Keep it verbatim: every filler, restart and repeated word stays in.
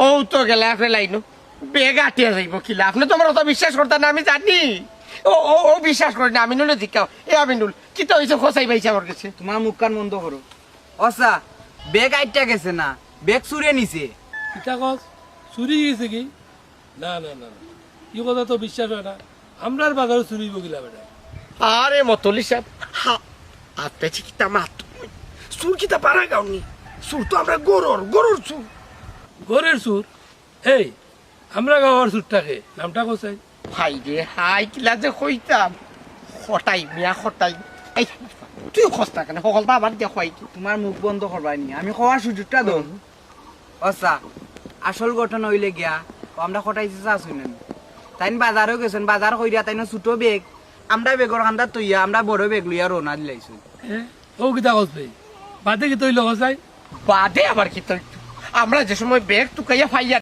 ও তো গেলা আপনে লাইনো, ব্যাগ আটিয়া যাইবো কিলা? আপনে তো আমার কথা বিশ্বাস করতা না, আমি জানি। ও ও ও বিশ্বাস করে না, আমিনুলে জিকাও। এ আমিনুল, কিতা অইছে? খোঁচাই পাইছে আমার গেছে। তুমার মুখ কান বন্ধ করো। অসা, ব্যাগ আইট্টা গেছে না, ব্যাগ চুরে নিছে। কিতা কস? চুরি গেছে কি? না না না না, ই কথা তো বিশ্বাস অয় না। আমরার বাজারো চুরি অইবো কিলা বেটা? আরে মতলি সাব, হা, আপনে যে কিতা মাত, চুর কিতা পাড়া গাউনি? চুর তো আমরার গরর, গরর চুর। গরর চুর? এই, আমরার গাউর চুরটা কে? নামটা কছাই? হায় রে হায়, কিলা যে কইতাম। খটাই মিয়া, খটাই। এই, তুই খস না কেনে? হকলতা আমার দিয়া খোয়াই কি? তুমার মুখ বন্ধ করবায় নি, আমি কওয়ার সুযোগটা দেও। অসা, আসল ঘটনা অইলে গিয়া, ও আমরা খটাই চাচা আছইন না। তাইন বাজারো গেছইন, বাজার করিয়া তাইন ছুটো ব্যাগ, আমরা ব্যাগর কান্দাত থইয়া, আমরা বড় ব্যাগ লইয়া রওনা দিলাইছইন। এ, ও কিতা কস বে? বাদে কিতা অইলো কছাই? বাদে আবার কিতা অইতো? আমরা যে সময় ব্যাগ তুকাইয়া পাইয়া